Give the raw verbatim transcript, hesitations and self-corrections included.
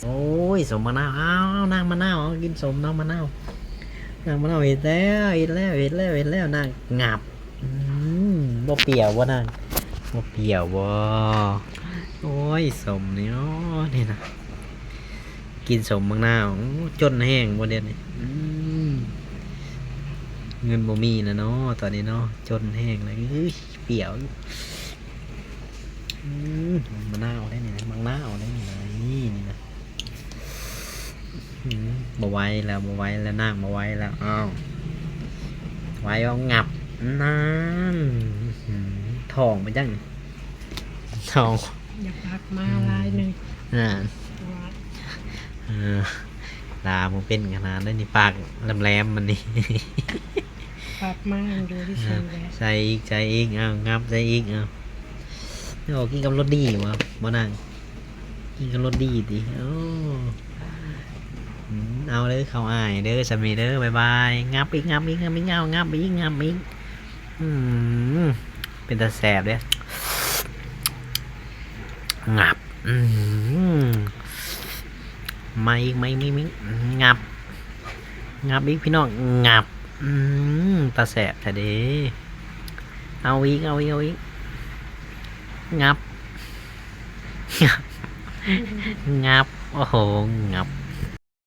โอ้ย สมมะนาว อ้าว นางมะนาว เอา กินสม นางมะนาว นางมะนาว เห็นแล้ว เห็นแล้ว เห็นแล้ว เห็นแล้ว นาง งับ อืม บ่เปรี้ยวบ่นาง บ่เปรี้ยวบ่ โอ้ย สมนี่เนาะ นี่นะ กินสมมะนาว โอ้ จนแฮงบ่เดี๋ยวนี้ อืม เงินบ่มีแล้วเนาะ ตอนนี้เนาะ จนแฮงเลย เอ้ย เปรี้ยว อืม มะนาวได้นี่นะ มะนาวได้นี่นะ นี่ นี่นะ อืม บ่ไหวแล้ว บ่ไหวแล้ว นางบ่ไหวแล้ว อ้าว ไหวเอา งับ นั่น อืม ท้องไปจัง ท้อง อยากพักมา อืม ลายหนึ่ง อ่า ว่า เออ ลาบ่เป็นขนาดนั้นนี่ ปากแหลมๆ มันนี่ พักมาอยู่ที่ อ่า เชียงราย ใส่อีก ใส่อีก เอา งับ ใส่อีก เอา โอ้ กินกับรสดีวะ บ่นาง กินกับรสดีติ โอ้ อืม เอาเด้อ ข้าวอ้ายเด้อ สามีเด้อ บ๊ายบาย งับอีก งับอีก งับอีก เอา งับอีก งับอีก อืม เป็นตาแสบเด้อ งับ อืม มาอีก มาอีก มาอีก มาอีก งับ งับอีกพี่น้อง งับ อืม ตาแสบแท้เด้ เอาอีก เอาอีก เอาอีก งับ งับ โอ้โห งับ